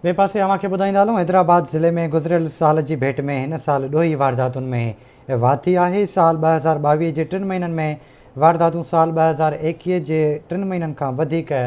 ٻئي پاسي اوهان کي ٻڌائيندا هلون حيدرآباد ضلعي ۾ گذريل سال جي ڀيٽ ۾ هن سال ڏوهي وارداتن ۾ واڌ ٿي آهي. سال 2022 جي ٽن مهينن ۾ وارداتون سال 2021 جي ٽن مهينن کان وڌيڪ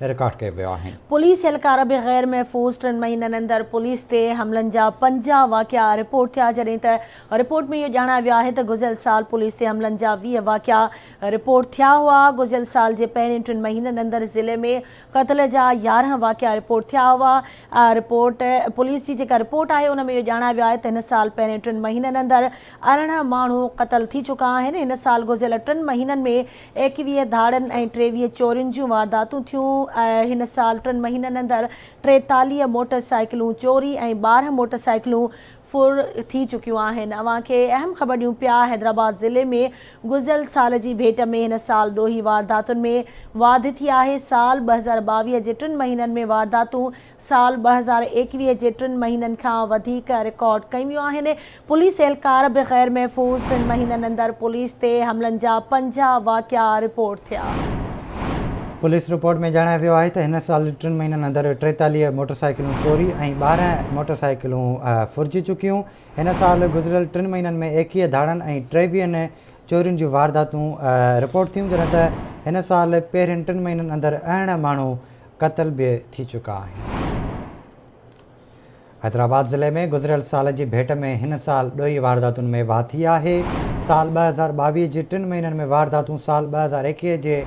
رڪارڊ ڪيو ويو آهن. پوليس اهلڪار به غير محفوظ، ٽن مهينن اندر پوليس تي حملن جا 50 واقعا رپورٽ ٿيا، جڏهن ته رپورٽ ۾ اهو ڄاڻايو ويو آهي ته گذريل سال پوليس تي حملن جا 20 واقعا رپورٽ ٿيا هئا، گذريل سال جي پهرين ٽن مهينن اندر ضلعي ۾ قتل جا 11 واقعا رپورٽ ٿيا هئا، رپورٽ پوليس جي جيڪا رپورٽ آهي ان ۾ اهو ڄاڻايو ويو آهي ته هن سال پهرين ٽن مهينن اندر 18 ماڻهو قتل ٿي چڪا آهن، هن سال گذريل ٽن مهينن ۾ 21 ڌاڙن ۽ 23 چورين جون وارداتون ٿيون، هن سال ٽن مهينن اندر 43 موٽر سائيڪلون چوري ۽ 12 موٽر سائيڪلون ڦر ٿي چڪيون آهن. اوهان کي اهم خبر ڏيون پيا حيدرآباد ضلعي ۾ گذريل سال جي ڀيٽ ۾ هن سال ڏوهي وارداتن ۾ واڌ ٿي آهي، سال 2022 جي ٽن مهينن ۾ وارداتون سال 2021 جي ٽن مهينن کان وڌيڪ رڪارڊ ڪيون ويون آهن، پوليس اهلڪار به غير محفوظ، ٽن مهينن اندر پوليس تي حملن جا 50 واقعا رپورٽ ٿيا. پوليس رپورٽ ۾ ڄاڻايو ويو آهي ته هن سال ٽن مهينن اندر 43 موٽر سائيڪلون چوري ۽ 12 موٽر سائيڪلون ڦرجي چڪيون. هن سال گذريل ٽن مهينن ۾ 21 ڌاڙن ۽ 23 چورين جون وارداتون رپورٽ ٿيون جڏهن ته هن سال پهرين ٽن مهينن اندر 18 ماڻهو قتل به ٿي چڪا آهن. حيدرآباد ضلعي ۾ گذريل سال جي ڀيٽ ۾ هن سال ڏوهي وارداتن ۾ واڌ ٿي آهي. سال 2022 جي ٽن مهينن ۾ وارداتون سال 2021 جي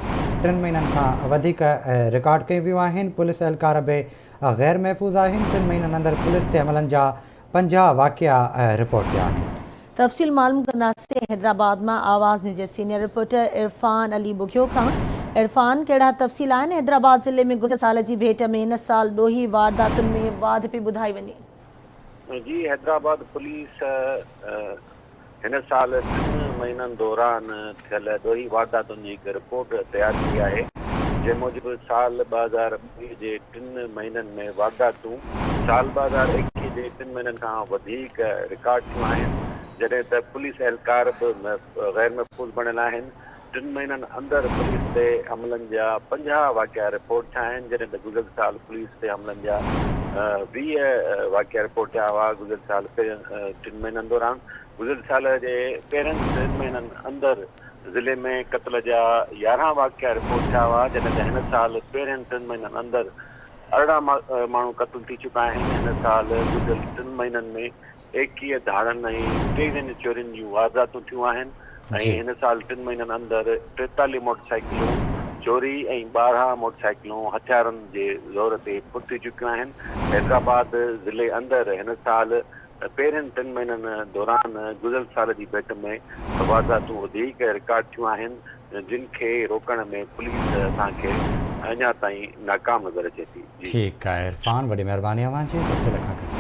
ٽن مهينن کان وڌيڪ رڪارڊ ڪيون ويون آهن. پوليس اهلڪار به غير محفوظ آهن. ٽن مهينن اندر پوليس تي حملن جا 50 واقعا رپورٽ ٿيا آهن. تفصيل معلوم ڪنداسين حيدرآباد مان آواز نيوز جي سينيئر رپورٽر عرفان علي ٻگهيو کان. عرفان ڪهڙا تفصيل آهن حيدرآباد ضلعي ۾ گذريل سال جي ڀيٽ ۾ هن سال ڏوهي وارداتن ۾ واڌ پئي ٻڌائي وڃي. جي حيدرآباد پوليس هن سال ٽن مهينن دوران ٿيل ڏوهي وارداتن جي هڪ رپورٽ تيار ڪئي آهي جنهن موجب سال 2022 جي ٽن مهينن ۾ وارداتون سال 2021 جي ٽن مهينن کان وڌيڪ رڪارڊ ٿيون آهن، جڏهن ته پوليس اهلڪار به غير محفوظ بڻيل آهن، ٽن مهينن اندر پوليس تي حملن جا 50 واقعا رپورٽ ٿيا آهن، جڏهن ته گذريل سال پوليس تي حملن جا 20 واقعا رپورٽ ٿيا هئا، گذريل سال پهرين ٽن مهينن دوران گذريل سال جي پهرين ٽن مهينن اندر ضلعي ۾ قتل جا 11 واقعا رپورٽ ٿيا هئا، جڏهن ته هن سال پهرين ٽن مهينن اندر 18 ماڻهو قتل ٿي چڪا آهن، هن سال گذريل ٽن مهينن ۾ 21 ڌاڙن ۽ 23 چورين جون وارداتون ٿيون آهن ۽ هن سال ٽن مهينن اندر 43 موٽر سائيڪلون چوري ۽ 12 موٽر سائيڪلون هٿيارن جي زور تي ڦر ٿي چڪيون آهن، حيدرآباد ضلعي اندر هن سال پهرين ٽن مهينن دوران گذريل سال جي ڀيٽ ۾ وارداتون وڌيڪ رڪارڊ ٿيون آهن، جن کي روڪڻ ۾ پوليس اسان کي اڃا تائين ناڪام نظر اچي ٿي. جي. ٺيڪ آهي عرفان وڏي مهرباني اوهان جي تفصيل کان ڪري.